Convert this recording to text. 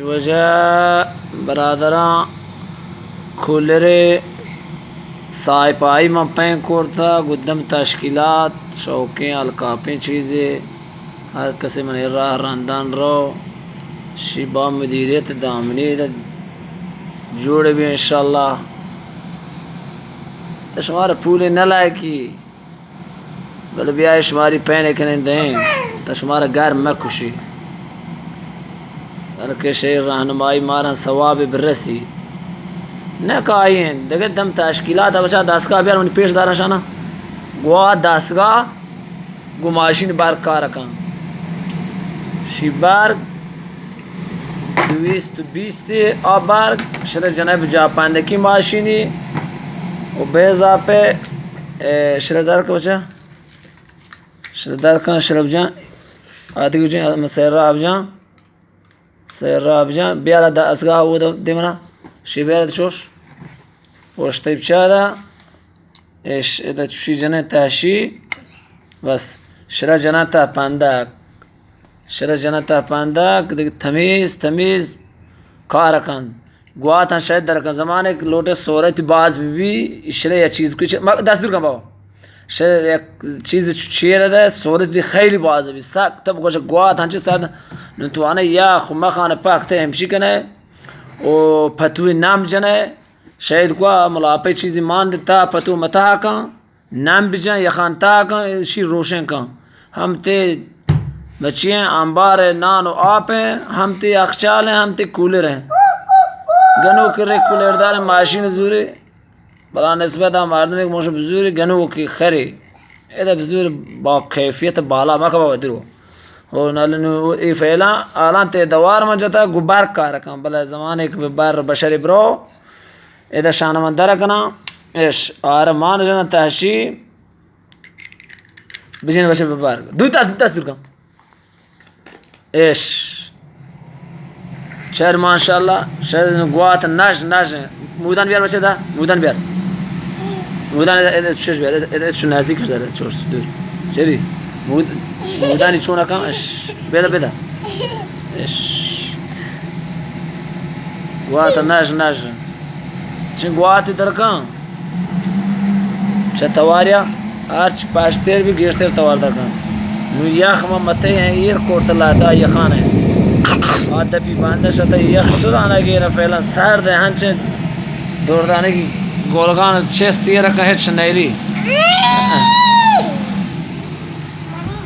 واجہ برادراں، کولر سائی پائی من پین کرتا، گدم تشکیلات، شوقیں الکاپیں چیزے، ہر کسے من راہ رندان رو، شی با مدیریت دامنی جوڑ بی انشاءاللہ۔ شمار پول نہ لائکی، بلے بیا شماری پین کنیں دیں، تا شمارا گرم مہ کشی۔ بلکہ شے رہنمائی مارا ثواب برسی۔ نہ کائیں، دگہ دم تشکیلات بچا دستگاہ بیار، منی پیش دارا شانا۔ گوا دستگاہ گو ماشین برگ کار کن۔ شی برگ دویست و بیست آ برگ، شرا جناب جاپاندکی ماشینی و بے اضافہ، اے، شرا در کن بچا۔ شرا در کن، شرا بجان۔ آدگو جان، سیرا بجان۔ سیرا بجان، بیارا دستگاہ او دیمنا۔ شی بیارا چوش۔ پشتی بچا دا، اش ادا چوشی جنه تهشی، بس شرا جنه تا پندک، شرا جنه تا پندک، دیگه تمیز تمیز کار کن، گواتان شاید در کن، زمانے که لوٹه صورت باز بی بی، شرا یا چیز کچ، ما دست دور کن بابا، شرا یک چیز چیر ده، صورت دی خیلی باز بی، سک تب گوش گوات هنچه سر، نو تو آنه یا خو مخانه پاک ته همشی کنه، او پتوی نام جنه، شاید گوا ملاپے چیزی مان دتا پتو متا کن، نم بجن یخان تا کن، شی روشن کن۔ ہم تے بچی ہیں، انبار نان و آپ ہیں، ہم تے اخچال ہیں، ہم تے کولر ہیں۔ گنو کرے کولر دار ماشین زوری، بلا نسبت ہم مردم ایک موشن بزوری، گنو کی خری۔ ادا بزور با کیفیت بالا مکبا درو۔ او نالنو ای فعلا آلان تے دوار من جتا گو بر کار کن، بلے زمانے کہ بر بشری برو، ادا شان من در کناں، اش آرمان جناں تہشی، بجن بچے ببار۔ دو دست، دست دور کن۔ اش۔ چر ماشاءاللہ، شر گوات نش، نش۔ مودان بیار بچے دا، مودان بیار۔ مودان ادا، ادا چوش بیار، ادا، ادا چو نزدیک کر دار، چوش دور۔ چری؟ مود-، مودانی چون کن، اش۔ بیدا، بیدا۔ اش۔ گوات نش، نش۔ چه گواتی در کن؟ چه تواریا؟ ہرچ پشتر بی گیشتر توار در کن۔ نو یخ ما متے ہیں، ایر کورت لاتا یخان ہے۔ آ دپی بانده شتا یخ تو دانا گیرا فعلا سرد ہے، ہنچے دوردانگی گولگان چست ایر کن ہچ نیلی۔